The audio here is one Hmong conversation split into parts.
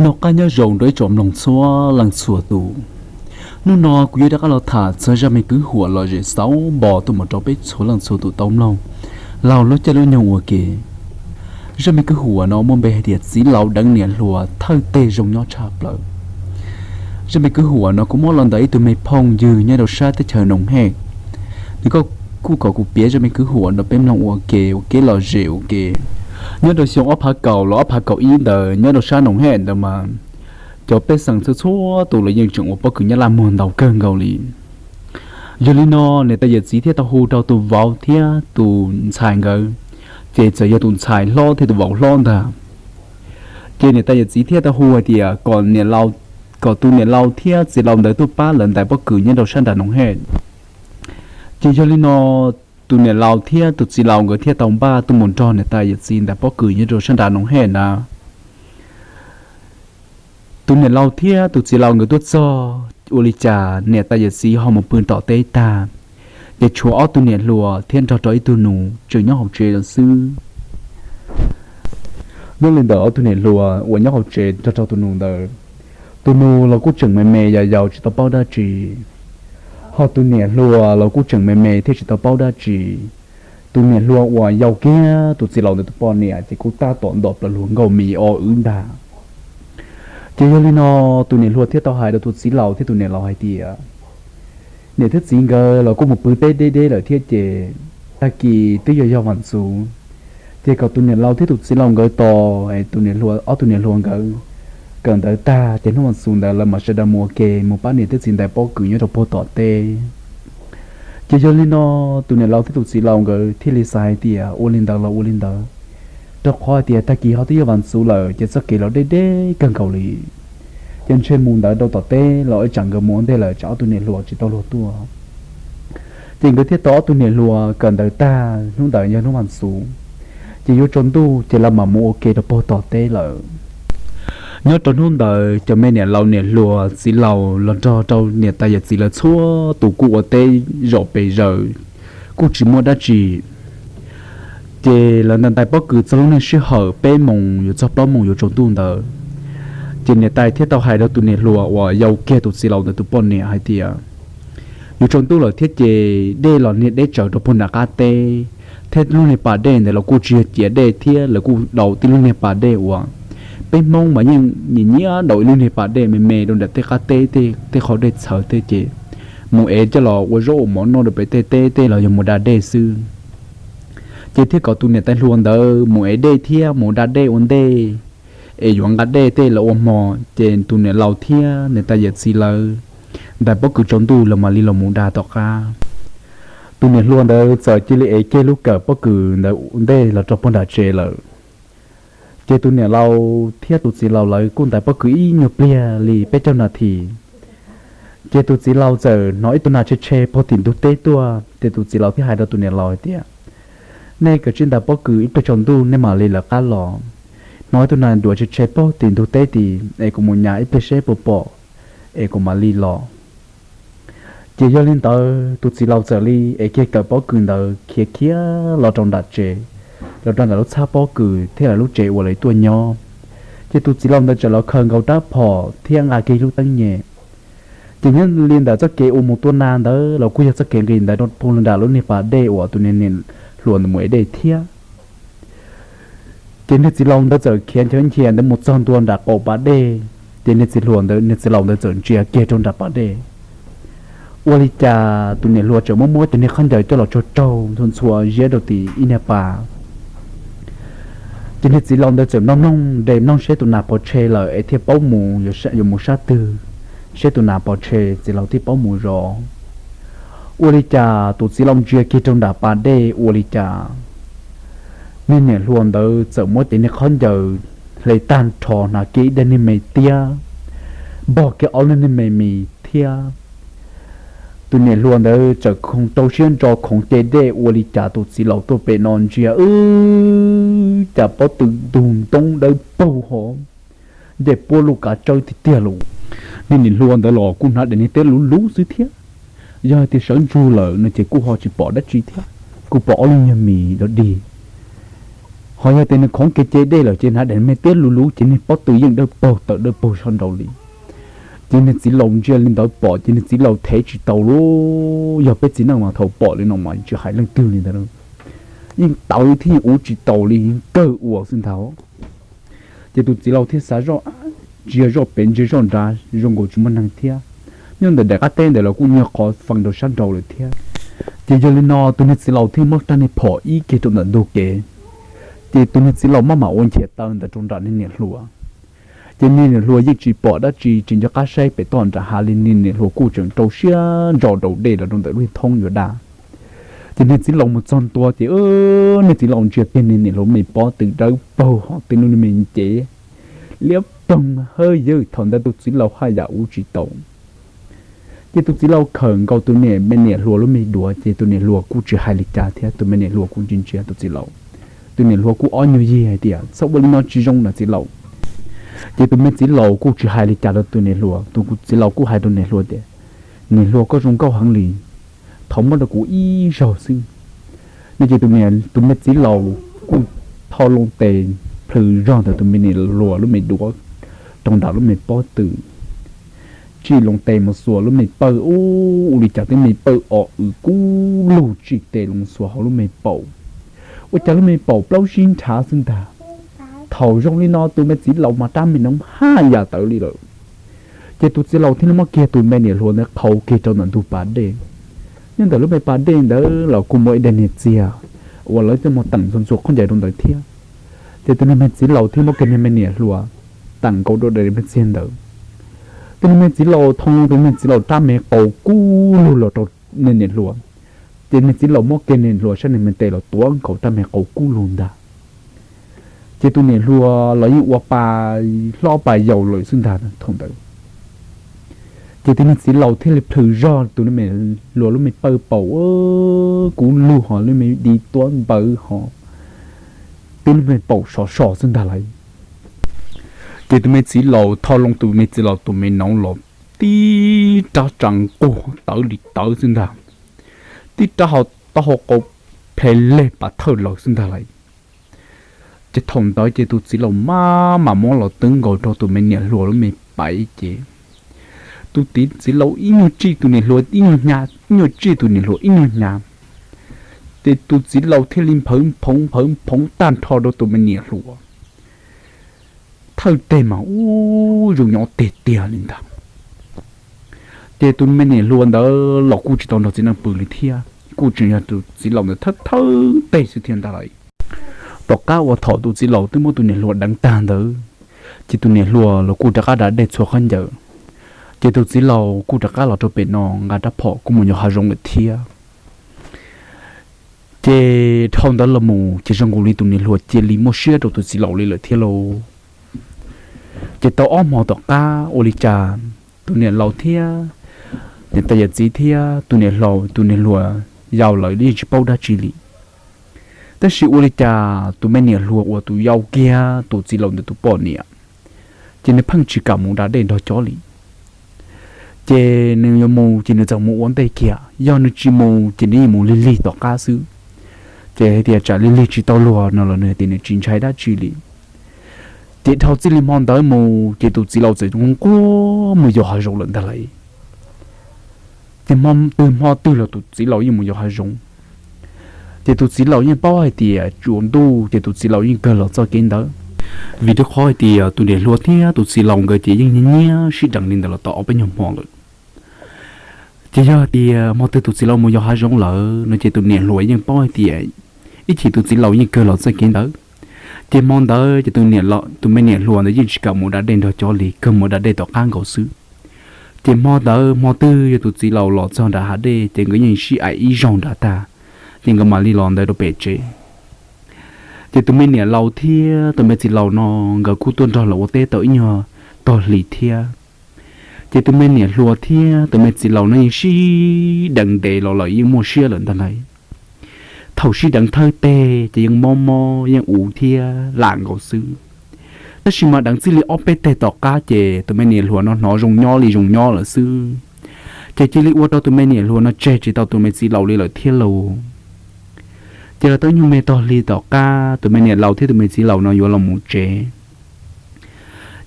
Noj qab nyob zoo rau ib tsoom mloog txhua leej txhua tus. Hnub no kuv yuav rov qab los tham txog zaj me kwv huam lom zem xauv npo tuaj mus rau peb txhua leej txhua tus tau mloog laug lub caij lub nyoog ua ke. Zaj me kwv huam no muaj npe hais tias txiv laus deev niam hluas thawj teg zoo nyob tshaj plaws. Zaj me kwv huam no kuj muab los ntawm ib tug me phooj ywg nyob rau sab teb chaws Noom Hej. Nws kuj kom kuv piav zaj me kwv huam no peb mloog ua ke ua kev lom zem ua ke. Nyob rau xyoo ob phav kaum los ob phav kaum ib ntawd nyob rau sab Noom Hej ntawd mas cov pej xeem txhua txhua tus los yeej tseem ua pob kws Nyab Laj muag ntau kawg nkaus li. Yog li no niam tais yawm txiv thiaj tau hu rau tus vauv thiab tus ntxhais nkawd, ces txawm yog tus ntxhais hlob thiab tus vauv hlob ntag. Ces niam tais yawm txiv thiaj tau hu hais tias kom niam laus, kom tus niam laus thiab txiv laus ntawd tuaj pab lawv ntais pob kws nyob rau sab nram Noom Hej. Ces yog li no tus niam laus thiab tus txiv laus nkawd thiaj tau npaj tuaj mus nrog niam tais yawm txiv ntais pob kws nyob rau sab nram Noom Hej na. Tus niam laus thiab tus txiv laus nkawd tuaj txog ua li cas niam tais yawm txiv ho mus pw tom teb tag, ces tshuav ob tug niam hluas thiab nrog rau ib tug nus tseem nyob hauv tsev lawm xwb. Nyob li ntawm ob tug niam hluas uas nyob hauv tsev nrog rau tus nus ntawd, tus nus los kuj tseem me me yau yau tsis tau paub dab tsi, ho tus niam hluas los kuj tseem me me thiab tsis tau paub dab tsi. Tus niam hluas uas yau kiag tus txiv laus ntawd tus poj niam ces kuj tab tom ntom plaws hluas nkauj mis o wb ntag. Ces yog li no tus niam hluas thiaj tau hais rau tus txiv laus thiab tus niam laus hais tias, niam thiab txiv nkawd los kuj mus pw teb deb deb lawm thiab ces tag kis twb yog yog vas xuv, ces kom tus niam laus thiab tus txiv laus nkawd tos tus niam hluas, ob tug niam hluas nkawd kawm ntawv tag ces hnub vas xuv ntawd lawv mam sawv daws mus ua ke mus pab niam thiab txiv ntais pob kws nyob rau puag tom teb. Ces yog li no tus niam laus thiab tus txiv laus nkawd thiaj li xav hais tias ua li ntawd los ua li ntawd, rau qhov hais tias tag kis ho twb yog vas xuv lawm ces txoj kev los deb deb kawg nkaus li. Ces ntshe mus ntawd rau tom teb los ib tsam nkawd mus ua ntej lawm tsam ob tug niam hluas tsis tau luag tuaj. Ces nkawd thiaj tau ob tug niam hluas kawm ntawv tag hnub ntawd yog hnub vas xuv, ces yuav tsaus ntuj ces lawv mam mus ua ke rau puag tom teb lawm. Nyob rau hnub ntawd cov me niam laus niam hluas txiv laus los nrog rau niam tais yawm txiv lawv txhua tus kuj ua teb zom pes zaws, kuj tsis muaj dab tsi. Ces lawv ntais ntais pob kws txog lub niag sij hawm peb moos yuav txog plaub moos yuav tsaus ntuj ntawd, ces niam tais thiaj tau hais rau tus niam hluas uas yau kiag tus txiv laus ntawd tus poj niam hais tias, yuav tsaus ntuj lawm thiab ces dej los niag deb tsawv rau puag nram qab teb, thiab lub niag pas dej ntawd los kuj tsis yog ciav dej thiab lawv kuj daus tib lub niag pas dej uas peb Hmoob mas yeej nyiam nyiam daus ib lub niag pas dej me me rau nram tej qab teb tej qhov dej txhawv tej ces mus ev coj los ua zaub ua mov noj rau pem tej teb tej los yog mus da dej xwb. Ces thiaj kom tus niam tais hluas ntawd mus ev dej thiab mus da dej ua ntej, es yuav nqa dej tej los ua hmo, ces tus niam laus thiab niam tais yawm txiv lawv ntais pob kws tsaus ntuj lawv mam li los mus da tom qab. Tus niam hluas ntawd txawm cia li ev kiag lub kawm pob kws ntawd ntej los rau puag nram tsev lawm. Ces tus niam laus thiab tus txiv laus lawv kuj ntais pob kws ib nyuag pliag li peb caug nas this. Ces tus txiv laus txawm hnov ib tug nas tshe tshe puag tim ntug teb tuaj, ces tus txiv laus thiaj hais rau tus niam laus hais tias, nej kav tsij ntais pob kws ib pliag tsaus ntuj nej mam li lawv qab los. Hnov ib tug nas duav tshe tshe puag tim ntug teb tid es kuv mus nyas ib pliag seb puas pom es kuv mam li los. Ces yog li ntawd tus txiv laus txawm li ev kiag kawm pob kws ntawd khiav khiav los rau nram tsev, los rau nram lub txhab pob kws thiab lawv lub tsev uas lawv tuaj nyob. Ces tus txiv laus ntawd txawm los khaws nkaus rab phom thiab nqa kiag lub teeb nyem. Ces nyob li ntawm txoj kev uas mus tua nas ntawd los kuj yog txoj kev nqis ntawd rau puag nram lub niag pas dej uas tus niam hluas ntawd mus ev dej thiab. Ces niag txiv laus ntawd txawm khiav nchov nchias ntawd mus txog ntua nram qaum pas dej, ces niag txiv hluas ntawd, niag txiv laus ntawd txawm ntsia kiag rau nram pas dej. Ua li cas tus niam hluas txawm muab muab cov niag khaub ncaws coj los tso raug ntxhua ntxhua ziab rau tim ib niag pas. Ces niag txiv laus ntawd txawm mloog mloog nres mloog seb tus nas pov tshe lawm es thiaj paub mus yuav mus sab twg, seb tus nas pov tshe txiv laus thiaj paub mus zov. Ua li cas tus txiv laus ntsia kiag rau nram pas dej ua li cas niag niam hluas ntawd txawm muab cov niag khaub ncaws hle tag nrho hnav kiag ib daim niag me tiab, npog kiag ob lub niag me mis thiab. Tus niam hluas ntawd txawm khoov rau siab ntso khoov ce dej ua li cas tus txiv laus tuaj pem no ntsia wb cas pob tw ntug ntoob dawb paug hov, nce puab luj kav tsawb tiag tiag lauj. Niag niam hluas ntawd los kuj hnav daim niag tiab luv luv xwb thiab, yog hais tias sawv ntsug lawm no ces kuj ho tsis pom dab tsi thiab, kuj pom ob lub nyuag mis dog dig. Ho yog tias nws khoov kiag ce dej lawm ces hnav daim me tiab luv luv ces niag pob tw yeej dawb paug tawm dawb paug sab nraud li. Ces niag txiv laus ntsia li ntawd pom ces niag txiv laus thev tsis tau lawm. Yog peb txiv neej mas thaum pom li no mas tsis hais leej twg li ntag, yeej tawv thiab yeej ua tsis taus li, yeej kawg ua xwb ntag. Ces tus txiv laus thiaj xav zoj, tsis yog zoj pem ntsia zoj nrad zoo nkaus tsis muaj neeg thiab. Nyob ntawm daim qab teb ntawd los kuj nyuag qhov fees rau sab nraud lawm thiab. Ces yog li no tus niag txiv laus thiaj muab rab niag phom ib kiag rau ntawm ntug kev, ces tus niag txiv laus maj mam ua nchias taw ntawd rau nram niag niam hluas. Ces niag niam hluas yeej tsis pom dab tsi, tsis nco qab saib pem toj nram hav li, niag niam hluas kuj tseem rau siab ntso daus dej los rau ntawm lub thoob yuav da. Ces niag txiv laus mus txog ntua ces niag txiv laus ntsia kiag niag niam hluas me pob tw dawb paug ho tej lub me cev liab ploog hawb yawg. Thaum ntawd tus txiv laus haj yam ua tsis tau. Ces tus txiv laus khawm nkaus tus niam, me niam hluas lub me duav ces tus niam hluas kuj tsis hais li cas thiab, tus me niam hluas kuj ntsia ntsia tus txiv laus. Tus niam hluas kuj ob nyuag yig hais tias, txhob ua li no tsis zoo na txiv laus. Ces tus me txiv laus kuj tsis hais li cas rau tus niam hluas, tus txiv laus kuj hais rau niam hluas tias, niam hluas koj zoo nkauj heev li, thov muab rau kuv ib zaug xwb. No ces tus me txiv laus kuj thau loo tes plhws zog ntawm tus me niam hluas lub me duav rau nram lub me pob tw, tsij loo tes mus xuas lub me pawj, ua li cas twb me pawj o w kub lug, tsij tes loo xuas hauv lub me paum. Ua cas lub me paum plaub sib nrhav xwb ntag. Thaum zoo li no tus me txiv laus mas rab me noov haj yam tawv li lawm. Ces tus txiv laus thiaj li muab kiag tus me niam hluas ntawd qhau kiag rau ntawm ntug pas dej. Nyob ntawm lub me pas dej ntawd los kuj muaj ib daim niag txiag uas lawv twb muab teem ntxhua ntxhua khaub ncaws rau ntawd thiab. Ces tus niag me txiv laus thiaj muab kiag niag me niam hluas teem nkaus rau daim me txiag ntawd. Tus niag me txiv laus thau tus niag txiv laus rab me qau kub lug los rau niag niam hluas. Ces niag txiv laus muab kiag niag hluas sab niag me tes los tuav nkaus rab me qau kub lug ntag. Ces tus niam hluas los yeej ua pa hlob pa yau lawm xwb ntag thaum ntawd. Ces tus niag txiv laus thiaj li plhws zog tus niag me hluas lub me pawj paum kub lug ho lub me di tuab npawv ho twb lub me paum sov so xwb ntag lauj. Ces tus me txiv laus thau loo tus me txiv laus tus me noov los tib rab tsa nqug tawv li tawv xwb ntag, tib rab ho taub hau qau ple leg pas thawj laws xwb ntag lauj. Ces thaum ntawd ces tus txiv laus maj mam muab los twb nkaus rau tus me niam hluas lub me paiv ces tus txiv laus ib nyuag tsij tus niam hluas ib nyuag hnyav, ib nyuag tsij tus niam hluas ib nyuag hnyav. Ces tus txiv laus thiaj li nphawv nphoov nphawv nphoov tag nrho rau tus me niam hluas. Thawj teg mas ub zoo nyob tiag tiag li ntag. Ces tus me niam hluas ntawd los kuj tsis tau nrog txiv neej pw li thiab, kuj tseem yog tus txiv laus ntawd thawj thawj teg xwb thiab ntag lauj. Tom qab uas thaum tus txiv laus twb muab tus niam hluas deev tag ntawd, ces tus niam hluas los kuj rov qab da dej txhua khaub ncaws. Ces tus txiv laus kuj rov qab los rau pem no nqa rab phom kuj mus yos hav zoov lawm thiab. Ces dhau ntawd los mus ces zoo nkaus li tus niam hluas cia li muaj siab rau tus txiv laus li lawm thiab lauj. Ces tau ob hmo tom qab ua li cas tus niam laus thiab niam tais yawm txiv thiab tus niam hluas, tus niam hluas yau lawv yeej tsis paub dab tsi li. Tab sis ua li cas tus me niam hluas uas tus yau kiag tus txiv laus ntawd tus poj niam, ces nws pheej tsis kam mus da dej nrog cov li. Ces nws yuav mus ces nws txawm mus ua ntej kiag, yog nws tsis mus ces nws yeej mus lig lig tom qab xwb. Ces hais tias tsam lig lig tsis tau luag no los nws hais tias nws tsis ntshai dab tsi li. Ces dhau txij li hmo ntawd mus ces tus txiv laus txawm nquag mus yos hav zoov lawm ntag lauj. Ces hmo twg hmo twg los tus txiv laus yeej mus yos hav zoov. Ces tus txiv laus yeej paub hais tias tsaus ntuj ces tus txiv laus yeej kawg los txoj kev ntawd, vim rau qhov hais tias tus niam hluas thiab tus txiv laus nkawd ces yeej nyiag nyiag sib deev li ntawd los tau ob peb nyuag hmo lawm. Ces yog hais tias hmo twg tus txiv laus mus yos hav zoov lawm no ces tus niam hluas yeej paub hais tias ib chim tus txiv laus yeej kawg los txoj kev ntawd. Ces hmo ntawd ces tus niam, tus me niam hluas ntawd yeej tsis kam mus da dej nrog cov li, kawg mus da dej tom qab nkaus xwb. Ces hmo ntawd hmo twg yog tus txiv laus los txog nram hav dej ces nkawd yeej sib aim ib zaug nrad tag, ces nkawd mam li los ntawd rau pem tsev. Ces tus me niam laus thiab tus me txiv laus no nkawd kuj tuaj nrog lawv ua teb tau ib nyuag tog hlis thiab. Ces tus me niam hluas thiab tus me txiv laus no yeej sib deev ntev los lawm yeej muaj siab lawm ntag lauj. Thaum sib deev thawj teg ces yeej mob mob yeej uv thiab lam nkaus xwb. Tab sis mas deev txij li ob peb teg tom qab ces tus me niam hluas no hnov zoo nyob li zoo nyob lawm xwb. Ces cia li ua rau tus me niam hluas no tseg tsis tau tus me txiv laus li lawm thiab lauj. Ces los tau nyuag me tog hli tom qab tus me niam laus thiab tus me txiv laus no yuav los mus tsev.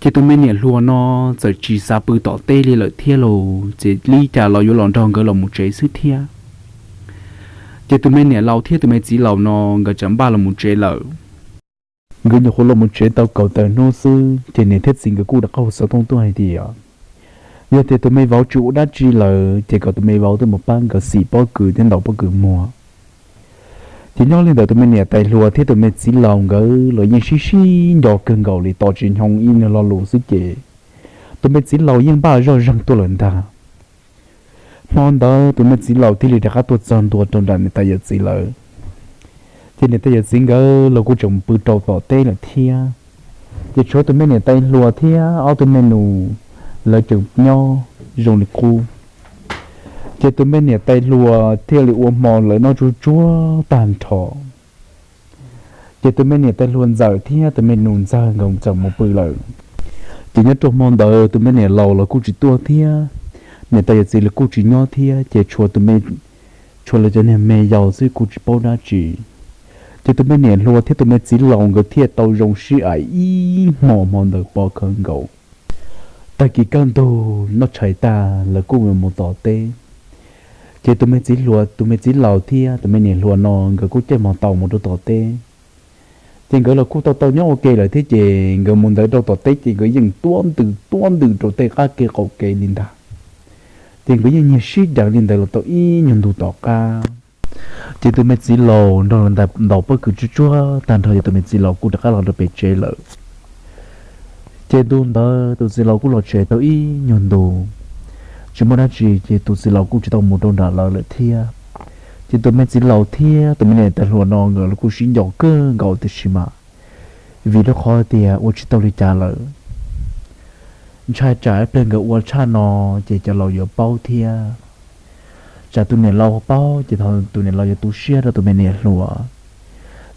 Ces tus me niam hluas no txawm tsis xav pw tom teb li lawm thiab lauj, ces li cas los yuav los nrog nkawd los mus tsev xwb thiab. Ces tus me niam laus thiab tus me txiv laus no nkawd txawm npaj los mus tsev lawm. Nkawd nyuam qhuav los mus tsev tau kaum tawm hnub xwb ces niam thiab txiv nkawd kuj rov qab hu xov tooj tuaj hais tias yog tias tus me vauv tsis ua dab tsi lawm ces kom tus me vauv tuaj mus pab nkawd xim pob kws thiab ntaus pob kws muag. Ces nyob li ntawd tus me niam tais hluas thiab tus me txiv laus nkawd los yeej sib sib nco kawg nkaus li, tos tsis nyoog ib nyuag lo lus xwb ces tus me txiv laus yeej npaj zoj zeeg tuaj lawm ntag. Hmo ntawd tus me txiv laus thiaj li rov qab tuaj txog ntua rau nram niam tais yawm txiv lawv. Ces niam tais yawm txiv nkawd los kuj tseem pw rau tom teb lawm thiab. Ces tshuav tus me niam tais hluas thiab ob tug me nus lawv tseem nyob zoo li qub. Ces tus me niam tais hluas thiaj li ua hmo lawv noj tsuj tsuag tag nrho. Ces tus me niam tais hluas ntxawm thiab tus me nus ntxawg nkawd txawm mus pw lawm. Ces nyob rau hmo ntawd tus me niam laus los kuj tsis tuaj thiab, niam tais yawm txiv los kuj tsis nyob thiab, ces tshuav tus me, tshuav lawv cov niag me yaus xwb kuj tsis paub dab tsi. Ces tus me niam hluas thiab tus me txiv laus nkawd thiaj tau zoo sib aim ib hmo hmo ntawd pov khawv nkaus. Tag kis kaj ntug noj tshais tag lawv kuj mus tom teb. Ces tus me txiv hluas, tus me txiv laus thiab tus me niam hluas no nkawd kuj caij hmo tau mus rau tom teb. Ces nkawd los kuj tau tau nyob ua ke lawm thiab, ces nkawd mus ntawd rau tom teb ces nkawd yeej tuab ntws tuab ntws rau tej qab kev qaum kev li ntag. Ces nkawd yeej nyiag sib deev li ntawd los tau ib nyuag ntu tom qab. Ces tus me txiv laus nrog lawv ntaus pob kws tsuj tsuag tag nrho ces tus me txiv laus kuj rov qab los rau pem tsev lawm. Ces ntu ntawd tus txiv laus kuj los tsev tau ib nyuag ntu, tsis muaj dab tsi ces tus txiv laus kuj tsis tau mus rau nram lawv lawm thiab. Ces tus me txiv laus thiab tus me niam tais hluas no nkawd los kuj sib nco kawg nkaus tiam sis mas vim rau qhov tias ua tsis tau li cas lawm. Ntshai tsam ib pliag nkawd ua tshaj no ces cov laus yuav paub thiab. Tsam tus niam laus paub ces tus niam laus yuav tu siab rau tus me niam hluas.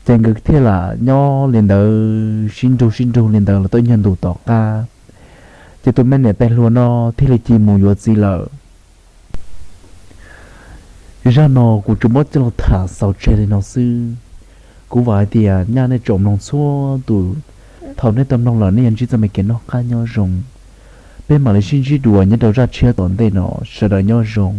Ces nkawd thiaj lam nyob li ntawd sib nrug sib nrug li ntawd los tau ib nyuag ntu tom qab, ces tus me niam tais hluas no thiaj li cia mus yuav txiv lawm. Zaj no kuv tsuas muab coj los tham xaus tseg li no xwb. Kuv vam hais tias nyaj nej tsoom mloog txhua tus, thaum nej tau mloog lawm nej yuav ntsib txoj me kev noj qab nyob zoo. Peb mam li sib ntsib dua nyob rau zaj tshiab tom ntej no, sawv daws nyob zoo.